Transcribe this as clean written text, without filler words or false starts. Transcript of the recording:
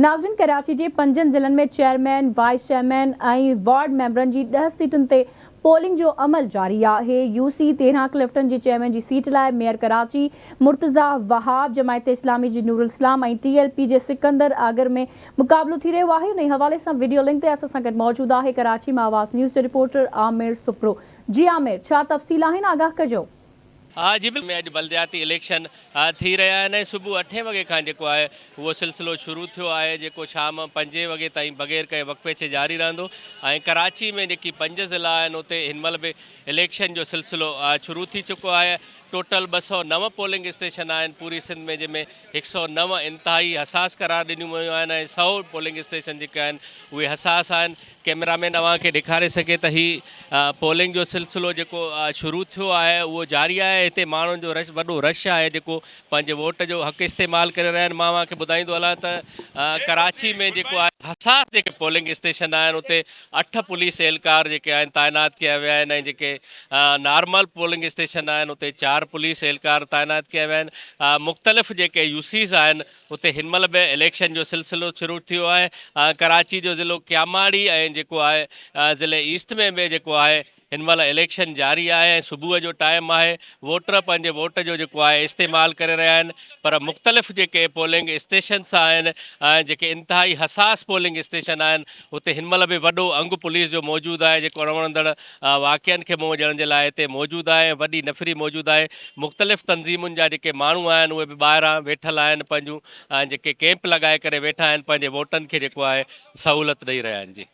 ناظرين ڪراچي جي پنجن ضلعن ۾ چيئرمين، وائيس چيئرمين ۽ وارڊ ميمبرن جي ڏهه سيٽن تي پولنگ جو عمل جاري آهي. يو سي 13 ڪلفٽن جي چيئرمين جي سيٽ لاء ميئر ڪراچي مرتضيٰ وهاب، جماعت اسلامي جي نورالاسلام ۽ ٽي ايل پي جي سڪندر آگر ۾ مقابلو ٿي رهيو آهي. انهي حوالي سان وڊيو لنڪ تي اسان سان گڏ موجود آهي ڪراچي مان آواز نيوز جو رپورٽر عامر سپرو. جي عامر ڇا تفصيل آهن آگاهه ڪجو. جي بل ۾ اڄ بلدياتي اليڪشن ٿي رهيا آهن ۽ صبح اٺين وڳي کان جيڪو آهي اهو سلسلو شروع ٿيو آهي جيڪو شام پنجين وڳي تائين بغير ڪنهن وقفي ڇي جاري رهندو ۽ ڪراچي ۾ جيڪي پنج ضلعا آهن اتي هن مهل به اليڪشن جو سلسلو شروع ٿي چڪو آهي ٽوٽل 209 پولنگ اسٽيشن آهن پوري سنڌ ۾ جنهن ۾ 109 انتهائي حساس قرار ڏنيون ويون آهن ۽ 100 پولنگ اسٽيشن جيڪي آهن اهي حساس آهن ڪئميرا مين اوهان کي ڏيکاري سگهي ته هي پولنگ جو سلسلو جيڪو شروع ٿيو آهي اهو جاري آهي هتي ماڻهن جو رش وڏو رش آهي جيڪو پنهنجي ووٽ جو حق استعمال ڪري رهيا آهن مان اوهان کي ٻڌائيندو هلان ته ڪراچي ۾ جيڪو آهي حساس جيڪي پولنگ اسٽيشن آهن اتي اٺ پوليس اهلڪار جيڪي آهن تعينات ڪيا ويا آهن ۽ جيڪي نارمل پولنگ اسٽيشن آهن اتي چار پوليس اهلڪار تعينات ڪيا ويا آهن مختلف جيڪي يوسيز آهن اتي هن مهل به اليڪشن جو سلسلو شروع ٿيو آهي. ڪراچي جو ضلعو ڪياماڙي ۽ جيڪو آهي ضلعي ايسٽ ۾ به جيڪو آهي هن مهل اليڪشن جاري آهي ۽ صبح جو ٽائيم آهي ووٽر پنهنجي ووٽ جو جيڪو آهي استعمال ڪري رهيا آهن پر مختلف جيڪي پولنگ اسٽيشنس آهن ۽ جيڪي انتهائي حساس پولنگ اسٽيشن آهن اتي هن مهل به وڏو انگ پوليس جو موجود آهي جيڪو اڻوڻندڙ واقعن کي منهن ڏيڻ جي لاء هتي موجود آهي ۽ وڏي نفري موجود آهي. مختلف تنظيمن جا جيڪي ماڻهو آهن اهي به ٻاهران ويٺل آهن پنهنجون جيڪي ڪيمپ لڳائي ڪري ويٺا آهن پنهنجي ووٽن کي جيڪو آهي سهولت ڏئي رهيا آهن جي.